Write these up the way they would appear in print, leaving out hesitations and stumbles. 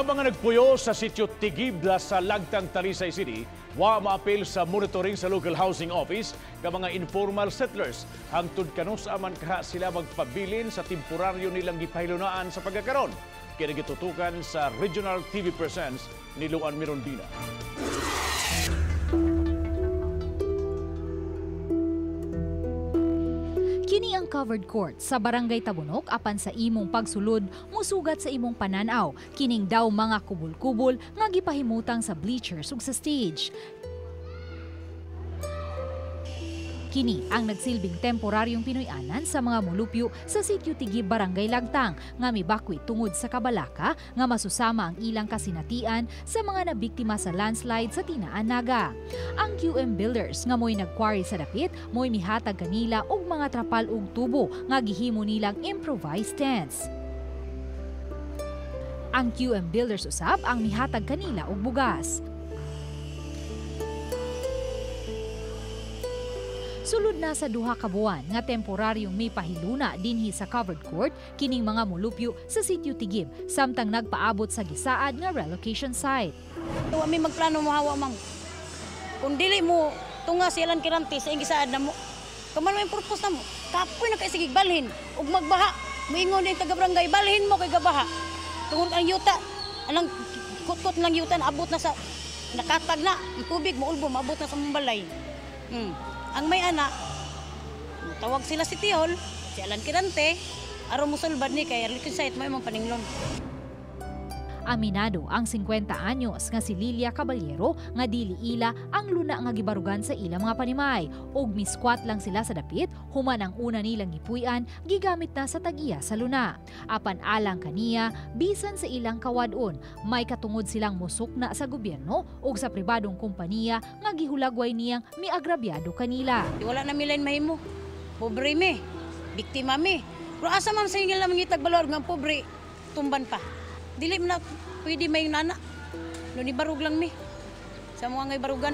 Ang mga nagpuyo sa sitio Tigibla sa Lagtang, Talisay City, wa maapil sa monitoring sa local housing office ka mga informal settlers. Hangtod kanus aman kaha sila magpabilin sa temporaryo nilang gipahilunaan sa pagkakaron. Kini gitutukan sa Regional TV Presents ni Luan Mirondina. Kini ang covered court sa Barangay Tabunok, apan sa imong pagsulod musugat sa imong pananaw kining daw mga kubol-kubol nga gipahimutang sa bleachers ug sa stage. Kini ang nagsilbing temporaryong Pinoy-anan sa mga mulupyo sa Sitio Tigib, Barangay Lagtang nga mibakwi tungod sa kabalaka nga masusama ang ilang kasinatian sa mga nabiktima sa landslide sa Tinaan, Naga. Ang QM Builders nga mo'y nagquarry sa dapit mo'y mihatag kanila og mga trapal ug tubo nga gihimo nilang improvised tents. Ang QM Builders usab ang mihatag kanila og bugas. Sulod na sa 2 ka buwan nga temporaryong may pahiluna dinhi sa covered court kining mga mulupyo sa Sitio Tigib samtang nagpaabot sa gisaad nga relocation site. Wa mi magplano mohawa, ma'am. Kung dili mo tunga si Alan Quirante sa gisaad na mo, kaman may purpose na mo. Kapoy na kay sige balhin ug magbaha. Moingon din taga barangay, balhin mo kay gabaha. Tungod ang yuta, anang kutkot lang yuta abot na sa nakatag na ang tubig moulbo maabot na sa mong balay. Ang may anak, tawag sila si Tihol, si Alan Quirante, aron mosulbad ni kay relocation site may mong paninglon. Aminado ang 50 anyos nga si Lilia Caballero nga dili ila ang luna nga gibarugan sa ilang mga panimay ug miskwat lang sila sa dapit human ang una nilang gipuy-an gigamit na sa tag-iya sa luna. Apan alang kaniya bisan sa ilang kawad-on may katungod silang musukna sa gobyerno ug sa pribadong kompanya nga gihulagway niyang miagrabyado kanila. Wala na milain mahimo. Pobre mi, biktima mi. Pero asa man sa ilang mangitag balor nga pobre tumban pa. Dili man na pwede may nana. No ni barug lang mi. Sa mga ngay barugan.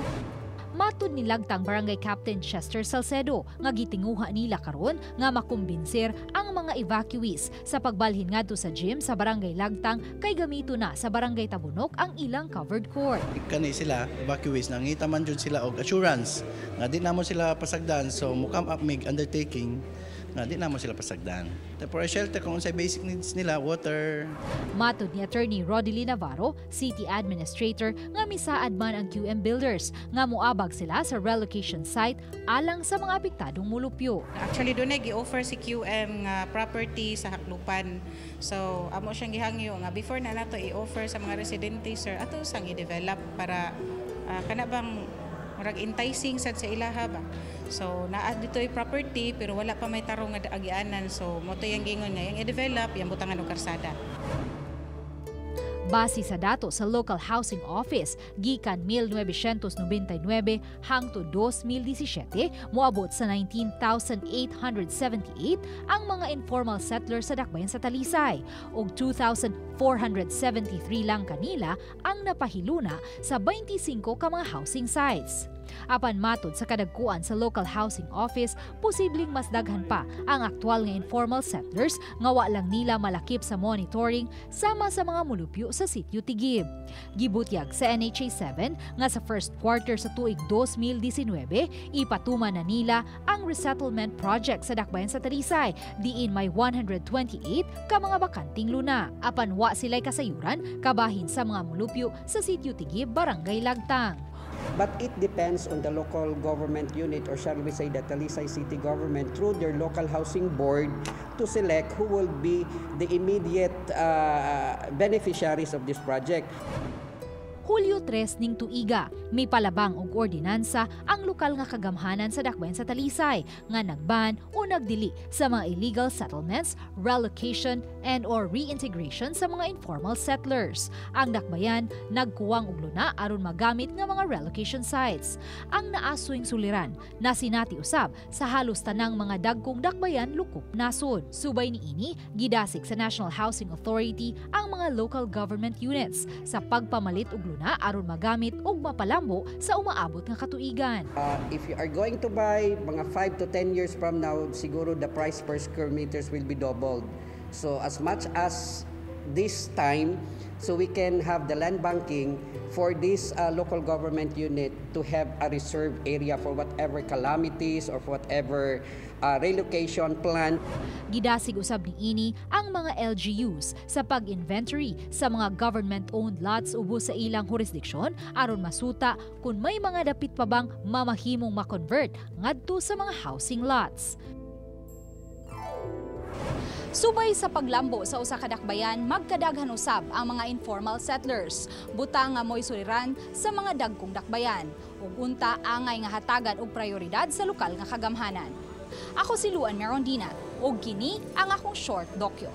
Matud ni Lagtang Barangay Captain Chester Salcedo nga gitinguha nila karon nga makumbinser ang mga evacuees sa pagbalhin ngadto sa gym sa Barangay Lagtang kay gamito na sa Barangay Tabunok ang ilang covered court. Kani sila evacuees nangita man jud sila og assurance nga di namo sila pasagdan, so mo come up mig undertaking nga di namo sila pasagdan. Temporary shelter kung unsay basic needs nila, water. Matod ni Attorney Rodily Navarro, City Administrator, nga misaad man ang QM Builders nga moabag sila sa relocation site alang sa mga apektadong mulupyo. Actually dunay gi-offer si QM nga property sa Haklupan. So amo siyang gihangyo nga before na nato i-offer sa mga residente, sir, ato sang i-develop para kana bang murag enticing sad sa ilaha ba. So naa dito'y property pero wala pa may tarong nga agianan, so mo to yang gingon nga yang i-develop yang butangan og karsada. Base sa dato sa local housing office, gikan 1999 hangtod 2017, moabot sa 19,878 ang mga informal settlers sa dakbayan sa Talisay ug 2,473 lang kanila ang napahiluna sa 25 ka mga housing sites. Apan matod sa kadagkuan sa local housing office, posibleng mas daghan pa ang aktual nga informal settlers nga wa lang nila malakip sa monitoring sama sa mga mulupyo sa Sitio Tigib. Gibutyag sa NHA 7 nga sa first quarter sa tuig 2019, ipatuman na nila ang resettlement project sa dakbayan sa Talisay, diin may 128 ka mga bakanting luna. Apan wa sila'y kasayuran kabahin sa mga mulupyo sa Sitio Tigib, Barangay Lagtang. But it depends on the local government unit, or shall we say the Talisay City government, through their local housing board to select who will be the immediate beneficiaries of this project. Hulyo 3 ning tuiga, may palabang og ordinansa ang lokal nga kagamhanan sa dakbayan sa Talisay nga nagban o nagdili sa mga illegal settlements, relocation and or reintegration sa mga informal settlers. Ang dakbayan nagkuwang og luna aron magamit nga mga relocation sites. Ang naasuing suliran nasinati usab sa halos tanang mga dagkong dakbayan lukop nasod. Subay niini, gidasig sa National Housing Authority ang mga local government units sa pagpamalit og luna aron magamit og mapalambo sa umaabot nga katuigan. If you are going to buy mga 5 to 10 years from now, siguro the price per square meters will be doubled. So as much as this time so we can have the land banking for this local government unit to have a reserve area for whatever calamities or for whatever relocation plan. Gidasig usab niini ang mga LGUs sa pag-inventory sa mga government-owned lots ubos sa ilang jurisdiksyon aron masuta kung may mga dapit pa bang mamahimong ma-convert ngadto sa mga housing lots. Subay sa paglambo sa usa ka dakbayan, magkadaghan usab ang mga informal settlers. Butang nga mo'y suliran sa mga dagkong dakbayan. Ug unta angay nga hatagan og prioridad sa lokal nga kagamhanan. Ako si Luan Merondina ug kini ang akong short dokyo.